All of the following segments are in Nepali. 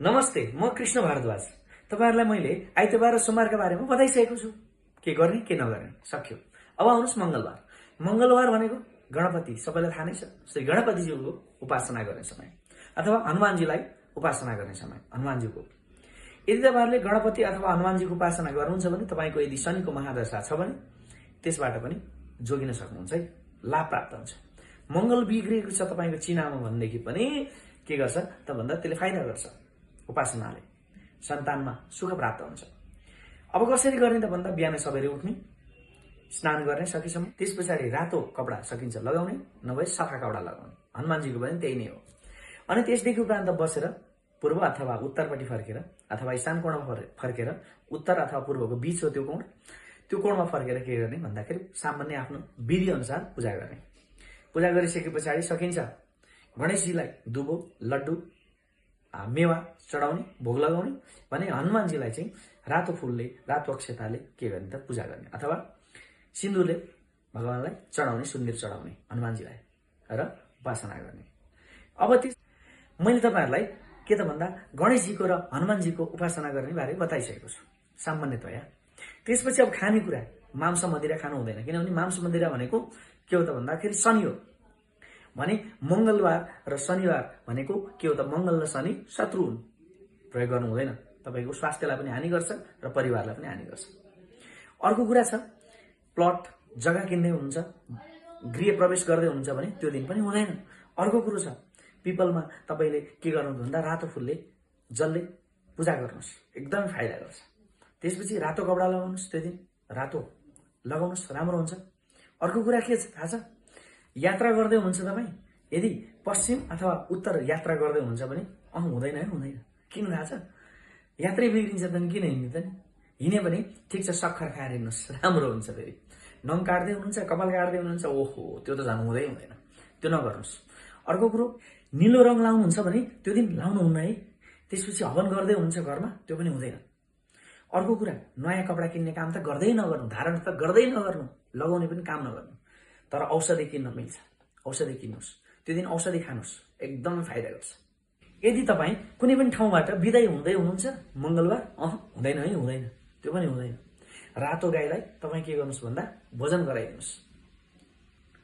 नमस्ते, म कृष्ण भारद्वाज। तपाईहरुलाई मैले आइतबार र सोमबारका बारेमा बताइसकेको छु। के गर्ने के नगर्ने सक्यो। अब आउनुस् मंगलबार। मंगलबार भनेको गणपति, सबैलाई थाहा नै छ। श्री गणपतिज्यूको उपासना गर्ने समय अथवा हनुमानजीलाई उपासना गर्ने समय, हनुमानज्यूको। यदि तपाईहरुले गणपति अथवा हनुमानजीको उपासना गर्नुहुन्छ भने तपाईको यदि शनिको महादशा छ भने त्यसबाट पनि जोगिन सक्नुहुन्छ है, लाभ प्राप्त हुन्छ। मंगल बिग्रेको छ तपाईको चिनामा भन्देखि पनि के गर्छ त भन्दा त्यसले फाइदा गर्छ। उपासनाले सन्तानमा सुख प्राप्त हुन्छ। अब कसरी गर्ने त भन्दा बिहान सबेरै उठ्ने, स्नान गर्ने सकेसम्म, त्यसपछि रातो कपडा सकिन्छ लगाउने, नभए सफा कपडा लगाउने। हनुमानजीको पनि त्यही नै हो। अनि त्यसदेखि उपरान्त बसेर पूर्व अथवा उत्तरपट्टि फर्केर अथवा ईशान कोणमा फर्केर, उत्तर अथवा पूर्वको बीच हो त्यो कोण, त्यो कोणमा फर्केर के गर्ने भन्दाखेरि सामान्य आफ्नो विधि अनुसार पूजा गर्ने। पूजा गरिसकेपछि सकिन्छ गणेशजीलाई दुबो, लड्डु, मेवा चढाउने, भोग लगाउने भने हनुमानजीलाई चाहिँ रातो फूलले, रातो अक्षताले के गर्ने त पूजा गर्ने अथवा सिन्दुरले भगवानलाई चढाउने, सुन्दर चढाउने हनुमानजीलाई र उपासना गर्ने। अब मैले तपाईहरुलाई के त भन्दा गणेशजीको र हनुमानजीको उपासना गर्ने बारे बताइसकेको छु सामान्यतया। त्यसपछि अब खानेकुरा, मांस मदिरा खानु हुँदैन, किनभने मांस मदिरा भनेको के हो त भन्दाखेरि शनि हो। भने मंगलबार र शनिबार भनेको के हो त, मंगल र शनि शत्रु हुन्, प्रयोग गर्नु हुँदैन। तपाईको स्वास्थ्यलाई पनि हानि गर्छ र परिवारलाई पनि हानि गर्छ। अर्को कुरा छ, प्लट जग्गा किन्दै हुनुहुन्छ, गृह प्रवेश गर्दै हुनुहुन्छ भने त्यो दिन पनि हुँदैन। अर्को कुरो छ, पिपलमा तपाईले के गर्नु भन्दा रातो फूलले, जलले पूजा गर्नुस्, एकदमै फाइदा गर्छ। त्यसपछि रातो कपडा लगाउनुस्, त्यो दिन रातो लगाउनुस्, राम्रो हुन्छ। अर्को कुरा के छ थाहा छ, यात्रा गर्दै हुनुहुन्छ तपाई, यदि पश्चिम अथवा उत्तर यात्रा गर्दै हुनुहुन्छ भने हुँदैन है, हुँदैन। किन थाहा छ, यात्रै बिग्रिन्छ त किन हिँड्ने त नि? हिँड्यो भने ठिक छ, सक्खर खाएर हिँड्नुस्, राम्रो हुन्छ। फेरि नङ काट्दै हुनुहुन्छ, कपाल काट्दै हुनुहुन्छ, ओहो त्यो त झन् हुँदै हुँदैन, त्यो नगर्नुस्। अर्को कुरो, नीलो रङ लाउनुहुन्छ भने त्यो दिन लाउनु हुन्न है। त्यसपछि हवन गर्दै हुनुहुन्छ घरमा, त्यो पनि हुँदैन। अर्को कुरा, नयाँ कपडा किन्ने काम त गर्दै नगर्नु, धारण त गर्दै नगर्नु, लगाउने पनि काम नगर्नु। तर औषधि किन्न मिल्छ, औषधि किन्नुस्, त्यो दिन औषधि खानुस्, एकदमै फाइदा गर्छ। यदि तपाई कुनै पनि ठाउँबाट बिदाई हुँदै हुनुहुन्छ मंगलबार, हुँदैन है, हुँदैन, त्यो पनि हुँदैन। रातो गाईलाई तपाई के गर्नुस् भन्दा भोजन गराइदिनुस्,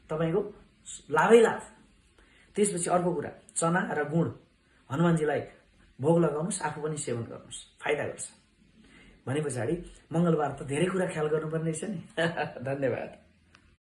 तपाईको लाभै लाभ। त्यसपछि अर्को कुरा, चना र गुड हनुमानजीलाई भोग लगाउनुस्, आफू पनि सेवन गर्नुस्, फाइदा गर्छ। भने पछाडि मंगलबार त धेरै कुरा ख्याल गर्नुपर्ने रहेछ नि। धन्यवाद।